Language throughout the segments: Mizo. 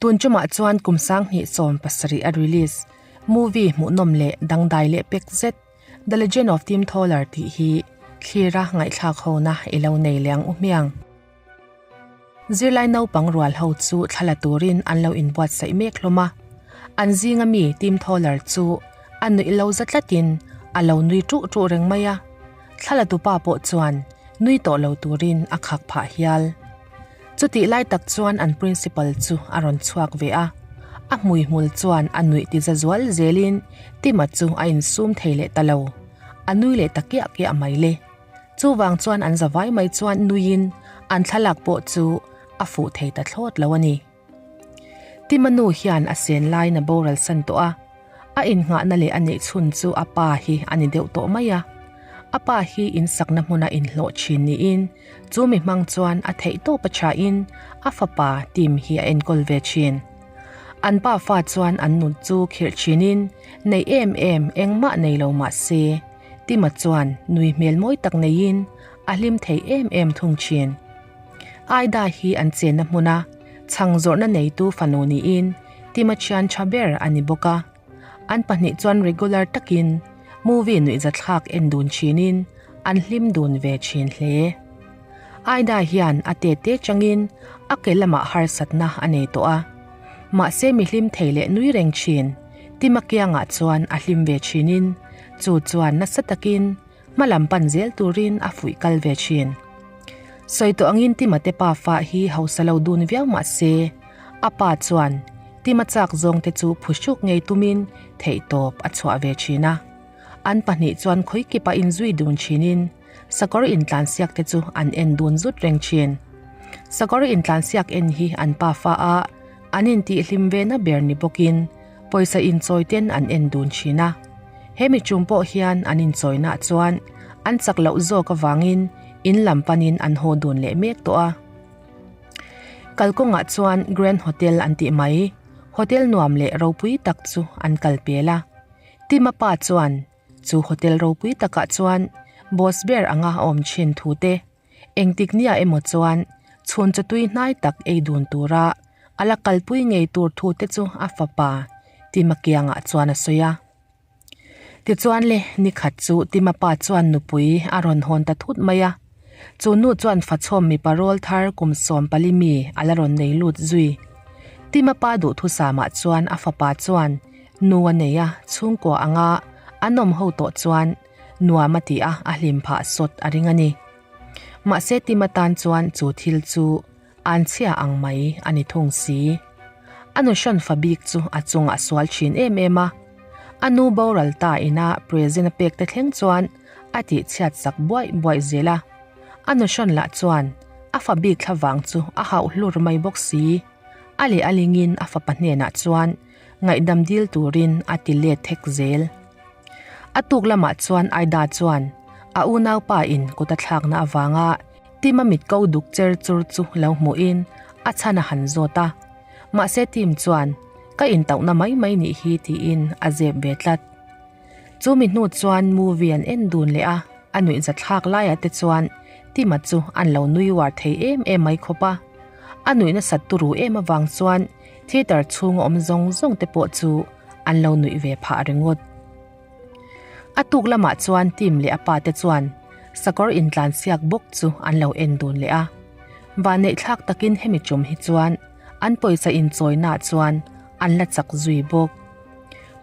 Tun tumah chuan kum 2017 a release movie hmuhnawm leh dangdai leh pek zet The Legend of Tim Thaler tih hi thlira ngaihthlak hona i lo nei leh ang u hmiang. Zirlai naupang rual ho chu thla la turin an lo inbuatsaih mek hlawm a, an zinga mi Tim Thaler chu a nuih lo za tlatin a lo nui ṭuh ṭuh reng mai a, thla la tupa pawh chuan nui tawh lo turin a khak phah hial. Chutih lai tak chuan an principal chu a rawn chhuak ve a, a hmuihmul chuan a nuih ti za zual zelin Tima chu a insum thei leh ta lo, a nui leh ta kiah kiah mai le. Chuvang chuan an zavai mai chuan nuiin an thlalak pawh chu a fuh thei ta thlawt lo a ni. Tima nu hian a sen laiin a boral san tawh a, a innghahna leh a neih chhun chu a pa hi a ni deuh tawh mai a. A pa hi insakna hmuna inhlawh thin niin chu mi hmang chuan a theih tawp a thain a fapa Tim hi a enkawl ve thin. An pa fa chuan an nu chu khirh thinin nei em em engmah nei lo mah se Tima chuan nui hmel mawi tak neiin a hlim thei em em thung thin. Aida hi an chenna hmuna chhang zawrhna neitu fanu niin Tima thian tha ber a ni bawk a. An pahnih chuan regular takin movie nuihzathlak en dun thinin an hlim dun ve thin hle. Aida hian a te te changin a ke lamah harsatna a nei tawh a. Mahse mi hlim thei leh nui reng thin Tima kiangah chuan a hlim ve thinin chu chuan nasa takin hma lam pan zel turin a fuih kal ve thin. Sawi tawh angin Tima te pa fa hi hausa lo dun viau mah se, a pa chuan Tima chak zawng te chu phuhruk ngei tumin theihtawp a chhuah ve thin a. An pahnih chuan khawikipa inzui dun thinin sakawr intlansiak te chu an en dun zut reng thin. Sakawr intlansiak en hi an pa fa a, an intihhlim ve na ber ni bawkin pawisa inchawi ten an en dun thin a. Hemi tum pawh hian an inchawinaah chuan an chak loh zawk avangin in lam panin an haw dun leh mek tawh a. Kalkawngah chuan Grand Hotel an tih mai, hotel nuam leh ropui tak chu an kal pel a. Tima pa chuan chu hotel ropui takah chuan boss ber anga a awm thin thu te, engtik nia emaw chuan chhun chaw tui hnai tak ei dun tura a la kalpui ngei tur thu te chu a fapa Tima kiangah chuan a sawi a. Tichuan le, ni khat chu Tima pa chuan nupui a rawn hawn ta thut mai a. Chu nu chuan fachhawm mipa rawl thar kum 14 mi a la rawn nei lut zui. Tima pa duhthusamah chuan a fapa chuan nu a nei a, chhungkua anga an awm ho tawh chuan nuam a ti a, a hlim phah sawt a ring a ni. Mahse Tima tan chuan chu thil chu an chhia ang mai a ni thung si. A nu hrawn fa bik chu a chungah sual thin em em a. A nu boral ta ina present a pek te thleng chuan a tih chhiat sak buaih buaih zel a. A nu hrawn lah chuan a fa bik thla vang chu a hauh hlur mai bawk si. A leh a lingin a fapa hnenah chuan ngaihdam dil turin a ti let thek zel. A tuk lamah chuan Aida chuan a unaupa in kut a thlakna avanga Tim-a mit ko duk cher chur chu lo hmuhin a chhan a han zawt a. Mahse Tim chuan, Ka intauhna mai mai nih hi tiin a zep ve tlat. Chu mi hnu chuan movie an en dun leh a, a nuihzathlak laiah te chuan Tim-a chu an lo nui uar thei em em mai khawp a. A nuih nasat turu em avang chuan theatre chhunga awm zawng zawng te pawh chu an lo nuih ve phah ringawt. A tuk lamah chuan Tim leh a pa te chuan sakawr intlansiak bawk chu an lo en dun leh a. Vanneihthlak takin hemi tum hi chuan an pawisa inchawinaah chuan an la chak zui bawk.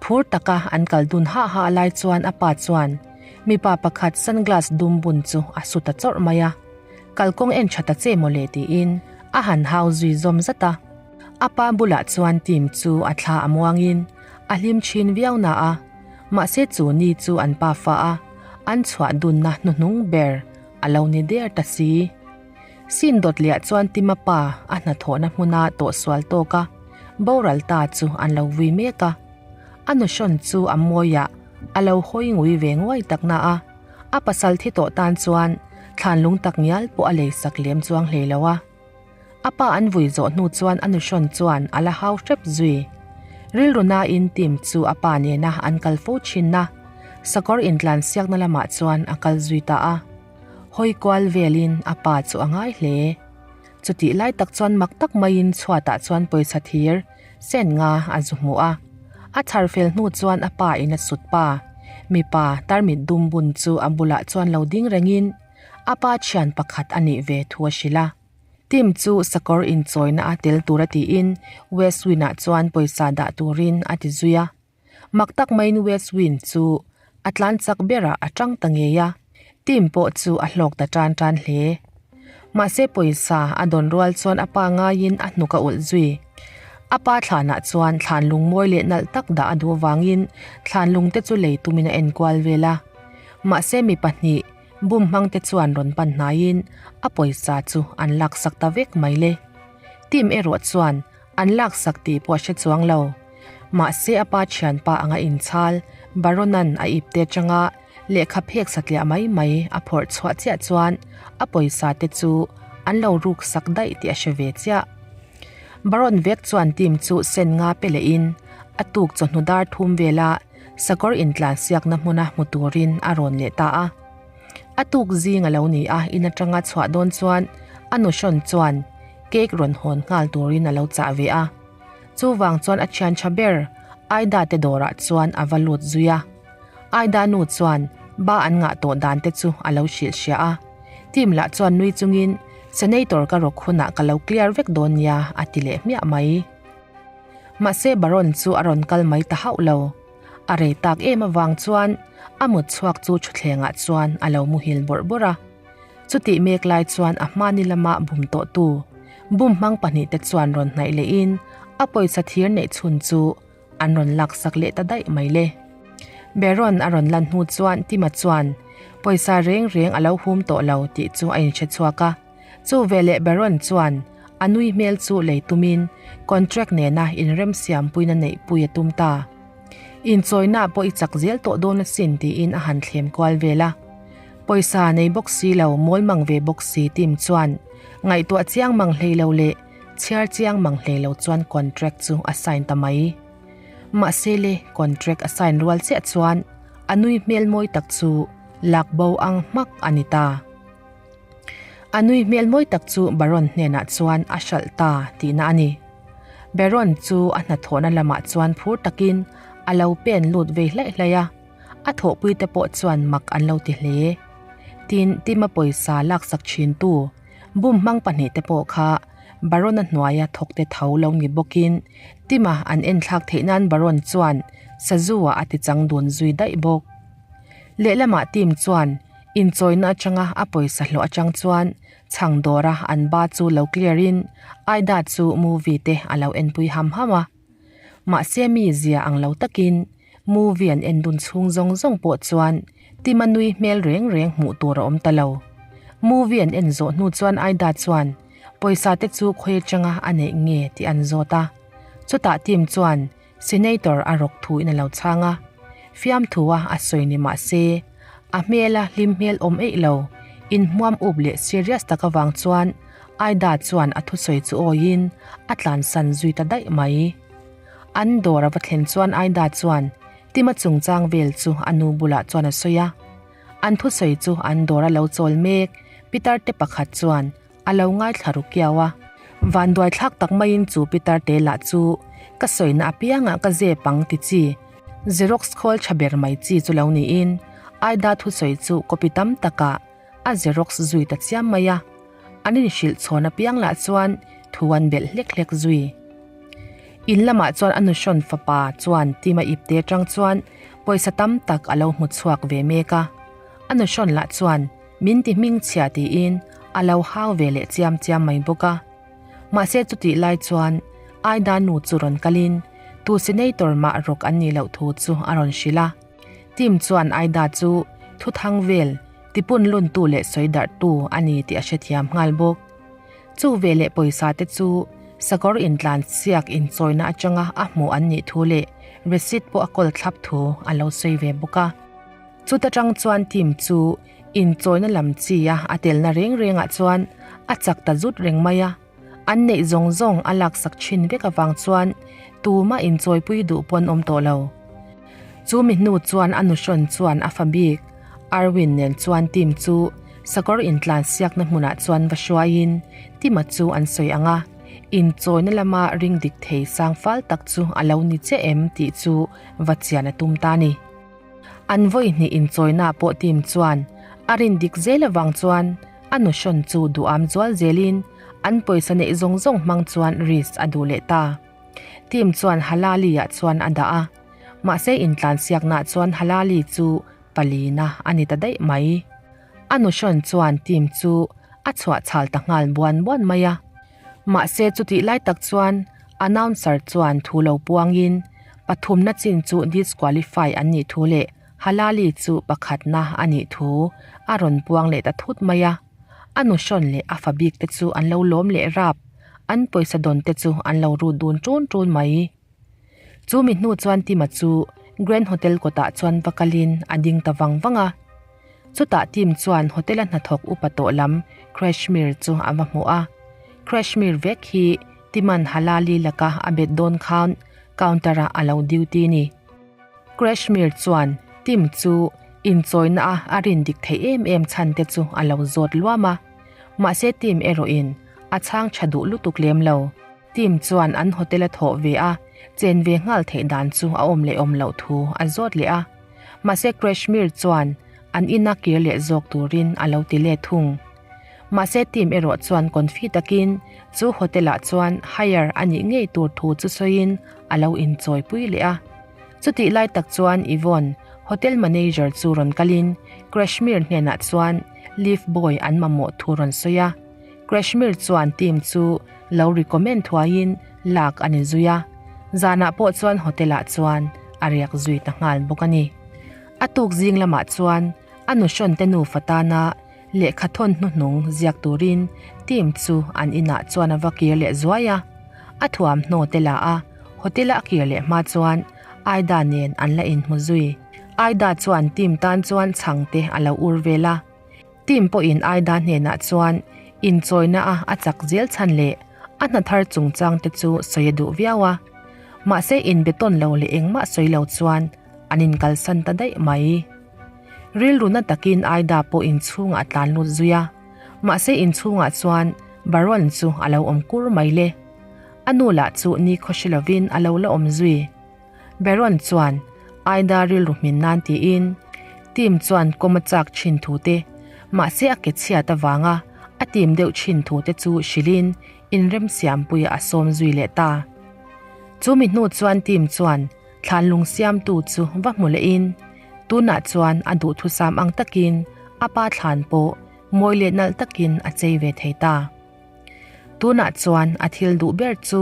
Phur taka an kal dun hah hah lai chuan a pa chuan mipa pakhat sunglass dum bun chu a su ta chawrh mai a. Kalkawng en tha ta che mawle tiin a han hau zui zawm zat a. A pa bulah chuan Tim chu a thla a muangin a hlim thin viau na a, mahse chu ni chu an pa fa a, an chhuah dunna hnuhnung ber a lo ni der ta si. Sin dawt liah chuan Tima pa a hnathawhna hmuna tawhsual tawk a, boral ta chu an lo vui mek a. A nuhrawn chu a mawiah a lo hawi ngui ve nguai tak na a, a pasal thi tawh tan chuan thlan lung tak ngial pawh a lei sak lem chuang hlei lo a. A pa an vui zawh hnu chuan a nuhrawn chuan a la hau hrep zui. Rilru nain Tim chu a pa nena an kal fo thinna sakawr intlansiakna lamah chuan a kal zui ta a. Hawi kual velin a pa chu a ngai hle. Chutih lai tak chuan mak tak maiin chhuatah chuan pawisa thir sen nga a zu hmu a. A chhar fel hnu chuan a pa in a sut pa. Mipa tarmit dum bun chu a bulah chuan lo ding rengin a pa thian pakhat a nih ve thu a hrilh a. Tim chu sakawr inchawina a tel tura tiin West Wind-ah chuan pawisa dah turin a ti zui a. Mak tak maiin West Wind chu a tlan chak berah a tang ta ngei a, Tim pawh chu a hlawk ta tan tan hle. Mahse pawisa a dawn rual chuan a pa ngaiin a hnuk a ulh zui. A pa thlanah chuan thlan lungmawi leh nalh tak dah a duh avangin thlan lungte chu lei tumin a enkual vel a. Mahse mi pahnih bum hmangte chuan rawn pan hnaiin a pawisa chu an laksak ta vek mai le. Tim erawh chuan An laksak tih pawh a hre chuang lo. Mahse a pa thianpa anga inchhal, Baronan a ipte atanga lehkha phek satliah mai mai a phawrh chhuah chiah chuan a pawisa te chu an lo ruk sak daih tih a hre ve chiah. Baron vek chuan team chu sen nga pe lehin a tuk chawhnu dar thum vela sakawr intlansiakna hmuna hmu turin a rawn leh ta a. A tuk zing a lo ni a, in atanga chhuah dawn chuan a nuhrawn chuan cake rawn hawn nghal turin a lo chah ve a. Chuvang chuan a thian tha ber Aida te dawrah chuan a va lut zui a. Aida nu chuan ba an ngah tawh dan te chu a lo hrilh hria a. Tim lah chuan nui chungin Senator ka rawk hunah ka lo clear vek dawn nia a ti leh hmiah mai. Mahse Baron chu a rawn kal mai ta hauh lo. A rei tak em avang chuan a mut chhuak chu thutthlengah chuan a lo muhil bawrh bawrh a. Chutih mek lai chuan a hmani lama bum tawhtu bum hmang pahnihte chuan rawn hnaih lehin a pawisa thir neih chhun chu an rawn laksak leh ta daih mai le. Baron a rawn lan hnu chuan Tima chuan pawisa reng reng a lo hum tawh lo tih chu a inhre chhuak a. Chu veleh Baron chuan a nui hmel chu lei tumin contract nena inremsiampuina neihpui a tum ta. Inchawina pawh i chak zel tawh dawn asin tiin a han thlem kual vel a. Pawisa nei bawk si lo, mawl mang ve bawk si Tim chuan ngaihtuah chiang mang hlei lo leh chhiar chiang mang hlei lo chuan contract chu a sign ta mai. Mahse le contract a sign rual chiah chuan a nui hmel mawi tak chu lak bo ang hmak a ni ta. A nui hmel mawi tak chu Baron hnenah chuan a hralh ta tihna a ni. Baron chu a hnathawhna lamah chuan phur takin a lo pen lut vei hlaih hlaih a, a thawhpuite pawh chuan mak an lo ti hle. Tin, Tima pawisa laksak thintu bum hmang pahnihte pawh kha Baron-a hnuaia thawkte tho lo ni bawkin Tima an enthlak theih nan Baron chuan sazu-ah a tichang dun zui daih bawk. Lehlamah Tim chuan Inchawina atanga a pawisa hlawh atang chuan chhang dawra an ba chu lo clear in Aida chu movie te a lo enpui ham ham a. Mahse mi zia ang lo takin movie an en dun chhung zawng zawng pawh chuan Tima nui hmel reng reng hmuh tur a awm ta lo. Movie an en zawh hnu chuan Aida chuan pawisa te chu khawi atanga a neih nge tih an zawt a. Chutah Tim chuan Senator a rawk thu in a lo chhang a, fiamthu a a sawi ni mah se, a hmela hlim hmel awm eih lo, inhmuam up leh serious tak avang chuan Aida chuan a thusawi chu awiin a tlansan zui ta daih mai. An dawr a va thlen chuan Aida chuan Tima chungchang vel chu a nu bulah chuan a sawi a, an thusawi chu an dawr a lo chawl mek Pitar te pakhat chuan A lo ngaithla ru kiau a. Vanduai thlak tak maiin chu pitar te lah chu ka sawina apiangah ka zep ang ti chi Xerox khawl tha ber mai chi chu lo niin Aida thusawi chu copy tam takah a Xerox zui ta chiam mai a. An inhrilh chhawn apiang lah chuan thu an belh hlek hlek zui. In lamah chuan a nuhrawn fapa chuan Tima ipte atang chuan pawisa tam tak a lo hmu chhuak ve mek a. A nuhrawn lah chuan Min ti hming chhia tiin a lo hau ve leh chiam chiam mai bawk a. Mahse chutih lai chuan Aida nu chu rawn kalin tu senator mah rawk an nih loh thu chu a rawn hrilh a. Tim chuan Aida chu thuthang vel tipun luntu leh sawi darhtu a ni tih a hrethiam nghal bawk. Chu veleh pawisa te chu sakawr intlan siak inchawina atanga a hmuh an nih thu leh receipt pawh a kawl thlap thu a lo sawi ve bawk a. Chuta tang chuan team chu inchawina lam chi a a telna reng rengah chuan a chak ta zut reng mai a, an neih zawng zawng a laksak thin vek avang chuan tumah inchawipui duh pawn awm tawh lo. Chu mi hnu chuan a nuhrawn chuan a fa bik Arwin nen chuan team chu. Sakawr intlan siakna hmunah chuan va hruaiin Tima chu an sawi ang a, inchawina lama ring dik thei sang fal tak chu a lo ni che em tih chu va chian a tum ta a ni. An vawi hnih inchawina pawh Tim chuan a rin dik zel avang chuan a nuhrawn chu duham zual zelin an pawisa neih zawng zawng hmang chuan risk a duh leh ta. Tim chuan Halali-ah chuan a dah a, mahse intlansiaknaah chuan Halali chu palina a ni ta daih mai. A nuhrawn chuan team chu a chhuah chhal ta nghal buan buan mai a. Mahse chutih lai tak chuan announcer chuan thu lo puangin pathumna chin chu disqualify an nih thu leh Halali chu pakhatna a nih thu a rawn puang leh ta thut mai a. A nuhrawn leh a fa bik te chu an lo lawm leh rap, an pawisa dawn te chu an lo rut dun ṭun ṭun mai. Chu mi hnu chuan Tima chu Grand Hotel kawtah chuan va kalin a ding ta vang vang a. Chutah Tim chuan hotel-a hnathawk upa tawh lam Kreshmir chu a va hmu a. Kreshmir vek hi Tima'n Halali laka a bet dawn khan counter-ah a lo duty ni. Kreshmir chuan Tim chu inchawina a a rin dik theih em em chhan te chu a lo zawt luam a. Mahse Tim erawhin a chhang tha duh lutuk lem lo. Tim chuan an hotel a thawh ve a, chen ve nghal theih dan chu a awm leh awm loh thu a zawt leh a. Mahse Kreshmir chuan an ina kir leh zawk turin a lo ti let thung. Mahse Tim erawh chuan confi takin chu hotel ah chuan hire a nih ngei tur thu chu sawiin a lo inchawipui leh a. Chutih lai tak chuan Yvonne, hotel manager chu rawn kalin Kreshmir hnenah chuan lift boy an mamawh thu rawn sawi a. Kreshmir chuan team chu lo recommend thuaiin lak a ni zui a, zanah pawh chuan hotel ah chuan a riak zui ta nghal bawk a ni. A tuk zing lamah chuan a nuhrawn te nufa tana lehkha thawn hnuhnung ziak turin team chu an inah chuan a va kir leh zuai a, a thuamhnaw te la a, hotel a a kir leh hma chuan Aida nen an la inhmu zui. Aida chuan team tan chuan chhang te a lo ur vel a. Team pawhin Aida hnenah chuan inchawina a a chak zel chhan leh a hna thar chungchang te chu sawi a duh viau a. Mahse inbe tawn lo leh engmah sawi lo chuan an inkalsan ta daih mai. Rilru na takin Aida pawh inchhungah a tlan lut zui a. Mahse inchhungah chuan Baron chu a lo awm kur mai le. A nu lah chu nikhaw hre lovin a lo la awm zui. Baron chuan Aida rilru hmin nan tiin Tim chuan kawm a chak thin thu te, mahse a ke chhiat avanga a tim deuh thin thu te chu hrilhin inremsiampuiah a sawm zui leh ta. Chu mi hnu chuan Tim chuan thlanlung siamtu chu va hmu lehin tunah chuan a duhthusam ang takin a pa thlan pawh mawi leh nalh takin a chei ve thei ta. Tunah chuan a thil duh ber chu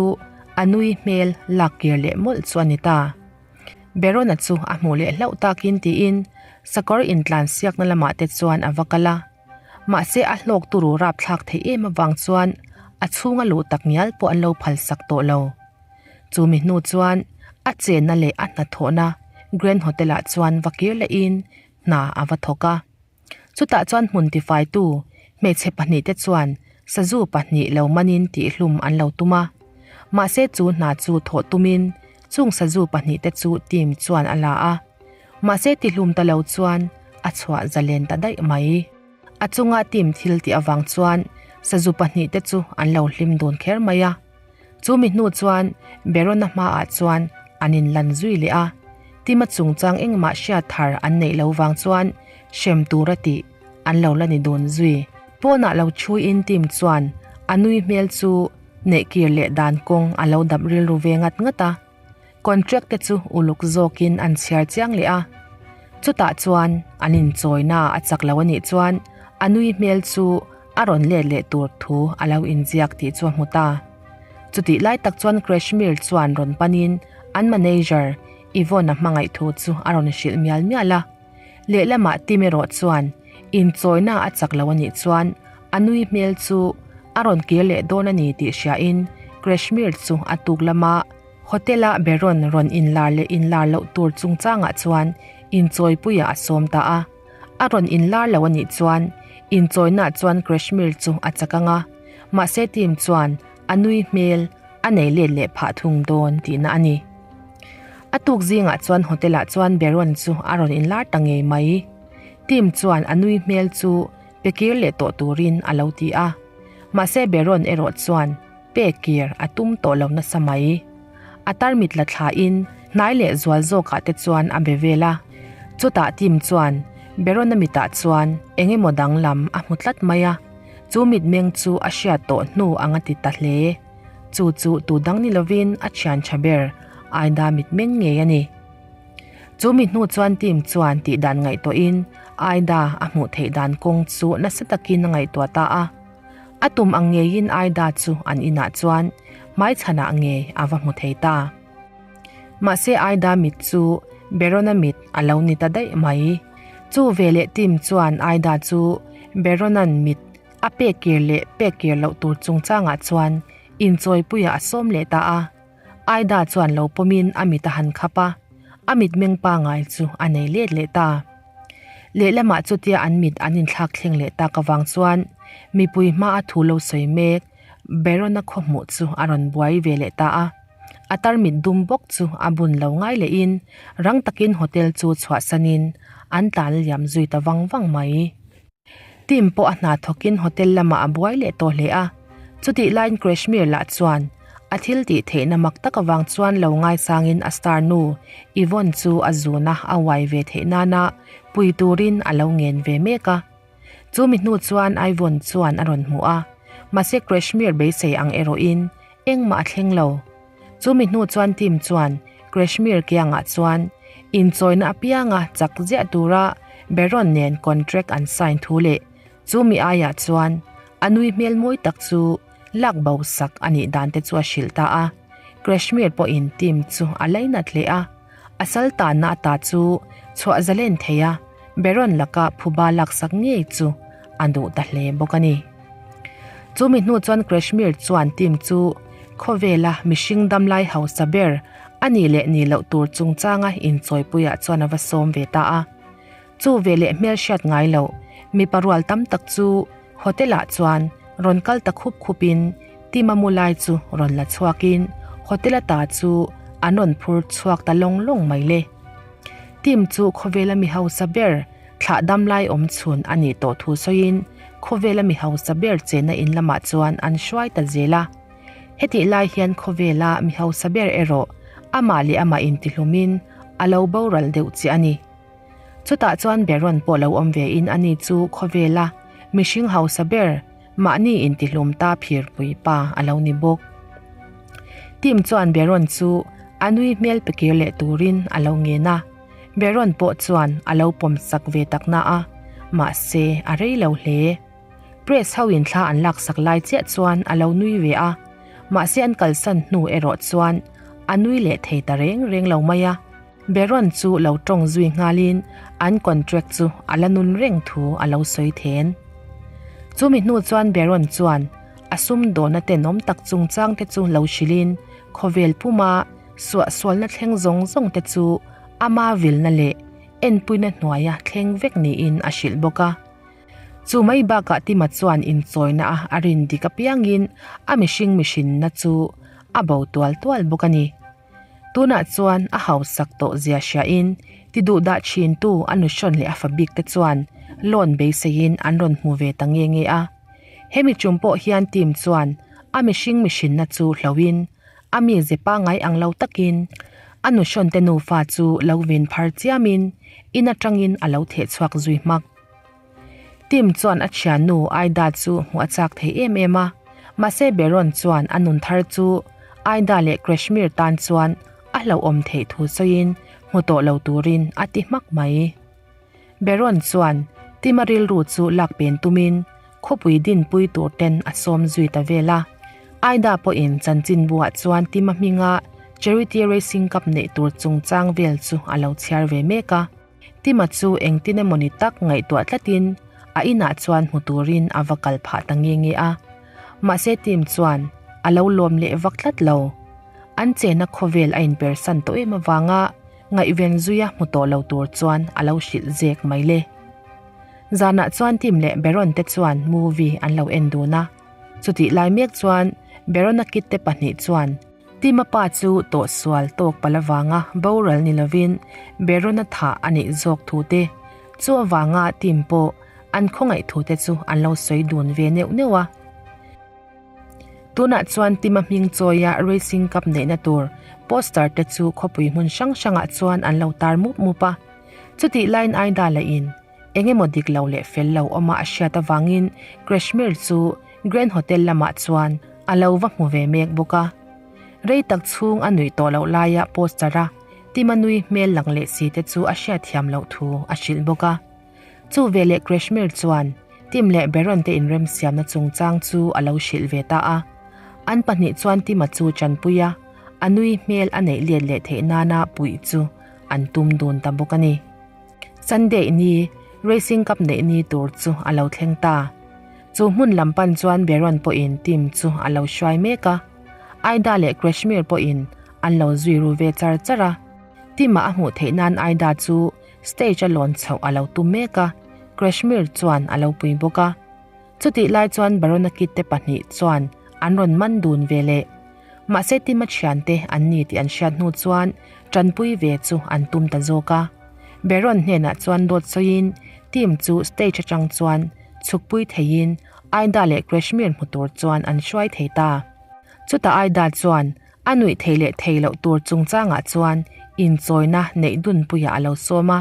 a nui hmel lak kir leh mawlh chu a ni ta. Berona chu a hmuh leh hlauh takin tiin sakawr intlan siakna lamah te chuan a va kal a. Mahse a hlawk turu rapthlak theih em avang chuan a chhunga luh tak ngial pawh an lo phalsak tawh lo. Chumi hnu chuan a chenna leh a hnathawhna Grand Hotel ah chuan va kir lehin hna a va thawk a. Chutah chuan hmun tifaitu hmeichhe pahnihte chuan sazu pahnih lo manin tihhlum an lo tum a. Mahse chu hna chu thawh tumin chung sazu pahnihte chu team chuan a la a. Mahse tihlum ta lo chuan a chhuah zalen ta daih mai. A chunga team thil tih avang chuan sazu pahnihte chu an lo hlim dun kher mai a. Chu mi hnu chuan Berona hmaah chuan an inlan zui leh a, Tima chungchang engmah hriat thar an neih lo vang chuan hrem tura tih an lo la ni dun zui. Pawnah lo chhuiin Tim chuan a nui hmel chu neih kir leh dan kawng a lo dap rilru ve ngat ngat a. Contract te chu uluk zawkin an chhiar chiang leh a, chutah chuan an inchawina a chak lo a nih chuan a nui hmel chu a rawn let leh tur thu a lo inziak tih chu a hmu ta. Chutih lai tak chuan Kreshmir chuan rawn panin an manager Yvonne-a hmangaih thu chu a rawn hrilh mial mial a. Lehlamah Tim erawh chuan inchawina a chak lo a nih chuan a nui hmel chu a rawn kir leh dawn a ni tih hriain Kreshmir chu a tuk lama Hotel-a Baron rawn inlar leh inlar loh tur chungchangah chuan inchawipuiah a sawm ta a. A rawn inlar lo a nih chuan inchawinaah chuan Kreshmir chu a chak ang a, mahse Tim chuan a nui hmel a nei let leh phah thung dawn tihna a ni. A tuk zingah chuan hotel-ah chuan Baron chu a rawn inlar ta ngei mai. Tim chuan a nui hmel chu. Pe kir leh tawh turin a lo ti a. Mahse Baron erawh chuan pek kir a tum tawh lo nasa mai. A tarmit la thlain hnai leh zual zawkah te chuan a be vel a. Chutah Tim chuan Baron-a mitah chuan eng emaw danglam a hmu tlat mai a. Chu mitmeng chu a hriat tawh hnu ang a ti ta hle. Chu chu tu dang ni lovin a thian tha ber Aida mitmeng ngei a ni. Chu mi hnu chuan Tim chuan tih dan ngaihtuahin Aida a hmuh theih dan kawng chu nasa takin a ngaihtuah ta a. A tum ang ngeiin Aida chu an inah chuan hmaichhanah ngei a va hmu thei ta. Mahse Aida mit chu Berona mit a lo ni ta daih mai. Chu veleh Tim chuan Aida chu Berona'n mit a pek kir leh pek kir loh tur chungchangah chuan inchawipuiah a sawm leh ta a. Aida chuan lo pawmin a mit a han khap a, a mitmeng pangngai chu a nei let leh ta. Lehlamah chutia an mit an inthlak thleng leh tak avang chuan mipui hmaa thu lo sawi mek Baron-a khaw hmuh chu a rawn buai ve leh ta a. A tarmit dum bawk chu a bun lo ngai lehin rang takin hotel chu chhuahsanin an tlan liam zui ta vang vang mai. Tim pawh a hna thawkin hotel lamah a buai leh tawh hle a, chutih laiin Kreshmir lah chuan a thil tih theihna mak tak avang chuan lo ngaisangin a star nu Yvonne chu a zuna a uai ve theih nana pui turin a lo ngen ve mek a. Chu mi hnu chuan Yvonne chuan a rawn hmu a, mahse Kreshmir beisei ang erawhin engmah a thleng lo. Chu mi hnu chuan Tim chuan Kreshmir kiangah chuan inchawina apianga chak ziah tura Baron nen contract an sign thu leh chu mi aiah chuan a nui hmel mawi tak chu lak bo sak a nih dan te chu a hrilh ta a. Kreshmir pawhin Tim chu a lainat hle a, a sal tanna ata chu chhuah zalen thei a, Baron laka phuba laksak ngei chu a duh ta hle bawk a ni. Chumi hnu chuan Kreshmir chuan team chu khawvela mihring damlai hausa ber a nih leh nih loh tur chungchanga inchawipuiah chuan a va sawm ve ta a. Chu veleh hmelhriat ngai loh mipa rual tam tak chu hotel ah chuan rawn kal ta khup khupin team a mu lai chu rawn la chhuakin hotel ata chu an rawn phur chhuak ta lawng lawng mai le. Team chu khawvela mi hausa ber Thlah dam lai awm chhun a nih tawh thu sawiin khawvela mi hausa ber chenna in lamah chuan an hruai ta zel a. Hetih lai hian khawvela mi hausa ber erawh amah leh amah intihlumin a lo boral deuh chiah a ni. Chutah chuan Baron pawh lo awm vein ani chu khawvela mihring hausa ber mahni intihlum ta phirpui pa a lo ni bawk. Tim chuan Baron chu a nui hmel pe kir leh turin a lo ngen a. Baron pawh chuan a lo pawm sak ve tak na a, mahse a rei lo hle. Press ho in thla an lak sak lai chiah chuan a lo nui ve a, mahse an kalsan hnu erawh chuan a nui leh thei ta reng reng lo mai a. Baron chu lo tawng zui nghalin an contract chu a la nun reng thu a lo sawi then. Chumi hnu chuan Baron chuan a sumdawna tenawm tak chungchang te chu lo hrilhin khawvel puma Suahsualna thleng zawng zawng te chu ama vilna leh enpuina hnuaia thleng vek niin a hrilh bawk a. Chu mai bakah Tima chuan inchawina a a rin dik apiangin a mihring mihrinna chu a bo tual tual bawk a ni. Tunah chuan a hausak tawh zia hriain ti duh dah thintu a nuhrawn leh a fa bik te chuan loan beiseiin an rawn hmu ve ta nge nge a. Hemi tum pawh hian Tim chuan a mihring mihrinna chu hlohin A mi ze pangngai ang lo takin a nuhrawnte nufa chu lo vin phar chiamin in atangin a lo theh chhuak zui hmak. Tim chuan a thiannu Aida chu hmuh a chak thei em em a, mahse Baron chuan a nun thar chu Aida leh Kreshmir tan chuan a hlauhawm theih thu sawiin hmu tawh lo turin a ti hmak mai. Baron chuan Tima rilru chu lak pen tumin khawpui dinpui tur ten a sawm zui ta vel a. Aida pawhin chanchinbuah chuan Tima hminga Charity Racing Cup neih tur chungchang vel chu a lo chhiar ve mek a. Tima chu engtin emawni tak ngaihtuah tlatin a inah chuan hmu turin a va kal phah ta nge nge a. Mahse Tim chuan a lo lawm leh vak tlat lo. An chena khawvel a inpersan tawh em avanga Ngaihven zuia hmu tawh lo tur chuan a lo hrilh zek mai le. Zanah chuan Tim leh Baron te chuan movie an lo en dun a. Chutih lai mek chuan Baron-a kid te pahnih chuan Tim-a pa chu tawhsual tawk pal avanga boral ni lovin Baron-a thah a nih zawk thu te, chu avanga Tim pawh. an khawngaih thu te chu an lo sawi dun ve neuh neuh a. Tunah chuan Tima hming chawia Racing Cup neihna tur poster te chu khawpui hmun hrang hrangah chuan an lo tar mup mup a. Chutih laiin Aida lahin eng emaw dik lo leh fel lo awma a hriat avangin Kreshmir chu Grand Hotel lamah chuan a lo va hmu ve mek bawk a. Rei tak chhung a nuih tawh loh laia poster a Tima nui hmel lang leh si te chu a hriatthiam loh thu a hrilh bawk a. Chu veleh Kreshmir chuan Tim leh Baron te inremsiamna chungchang chu a lo hrilh ve ta a. An pahnih chuan Tima chu tanpui a, a nui hmel a neih let leh theih nana puih chu an tum dun ta bawk a ni. Sunday ni, Racing Cup neih ni tur chu a lo thleng ta. Chu hmun lam pan chuan Baron pawhin Tim chu a lo hruai mek a. Aida leh Kreshmir pawhin an lo zui ru ve char char a. Tim-a a hmuh theih nan Aida chu Stage a lawn chhoh a lo tum mek a, Kreshmir chuan a lo pui bawk a. Chutih lai chuan Baronakit te pahnih chuan an rawn man dun ve leh. Mahse Tima thiante an ni tih an hriat hnu chuan tanpui ve chu an tum ta zawk a. Baron hnenah chuan dawt sawiin Tim chu stage atang chuan chhukpui theiin Aida leh Kreshmir hmu tur chuan an hruai thei ta. Chutah Aida chuan A nuih thei leh thei loh tur chungchangah chuan inchawina neih dunpuiah a lo sawm a.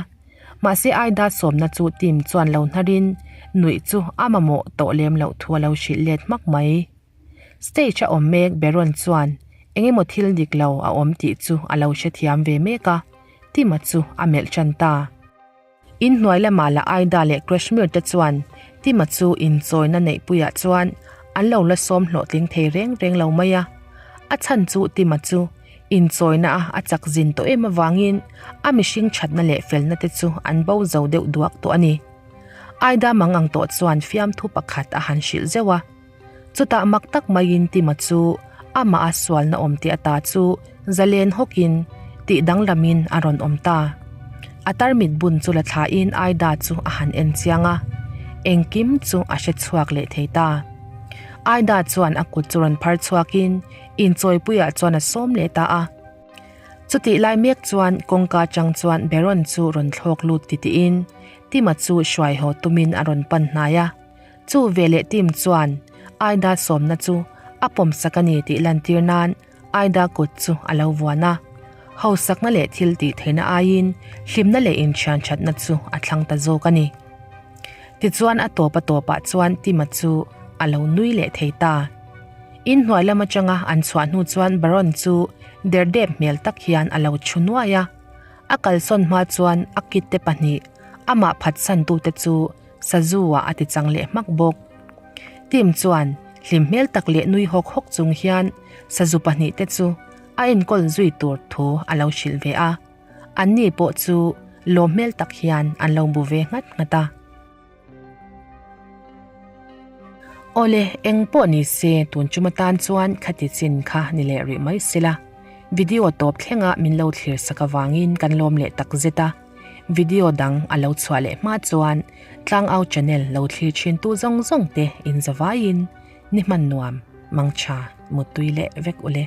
Mahse Aida sawmna chu Tim chuan lo hnarin nuih chu a mamawh tawh lem loh thu a lo hrilh let hmak mai. Stage a awm mek Baron chuan eng emaw thil dik lo a awm tih chu a lo hrethiam ve mek a, Tima chu a melh tan ta. In hnuai lamah la Aida leh Kreshmir te chuan Tima chu inchawina neihpuiah chuan an lo la sawm hlawhtling thei reng reng lo mai a. A chhan chu Tima chu inchawina a a chak zin tawh em avangin a mihring thatna leh felna te chu an bo zo deuh duak tawh a ni. Aida mang ang tawh chuan fiamthu pakhat a han hrilh zeuh a. Chutah mak tak maiin Tima chu amah a sualna awm tih ata chu zalen hawkin tih danglamin a rawn awm ta. A tarmit bun chu la thlain Aida chu a han en chiang a, engkim chu a hre chhuak leh thei ta. Aida chuan a kut chu rawn phar chhuakin inchawipuiah chuan a sawm leh ta a. Chutih lai mek chuan kawngka chang chuan Baron chu rawn thlawk lut titiin Tima chu hruai haw tumin a rawn pan hnai a. Chu veleh team chuan Aida sawmna chu a pawmsak a ni tih lantir nan Aida kut chu a lo vuan a. Hausakna leh thil tih theihna aiin hlimna leh inthian thatna chu a thlang ta zawk a ni. Tichuan a tawp a tawpah chuan Tima chu a lo nui leh thei ta. In hnuai lam atanga an chhuah hnu chuan Baron chu derdep hmel tak hian a lo thu nuai a. A kalsawn hma chuan a kit te pahnih amah phatsantute chu Sazu-ah a ti chang leh hmak bawk. Tim chuan hlim hmel tak leh nui hawk hawk chung hian sazu pahnihte chu a enkawl zui tur thu a lo hrilh ve a, anni pawh chu lawm hmel tak hian an lo bu ve nghat nghat a. Awle, eng pawh ni se tun chum atan chuan khati chin kha ni leh rih mai sela, video tawp thlenga min lo thlir sak avangin kan lawm leh tak zet a. Video dang a lo chhuah leh hma chuan Tlangau channel lo thlir thin tu zawng zawng te in zavaiin ni hman nuam, mangtha, muttui leh vek ule.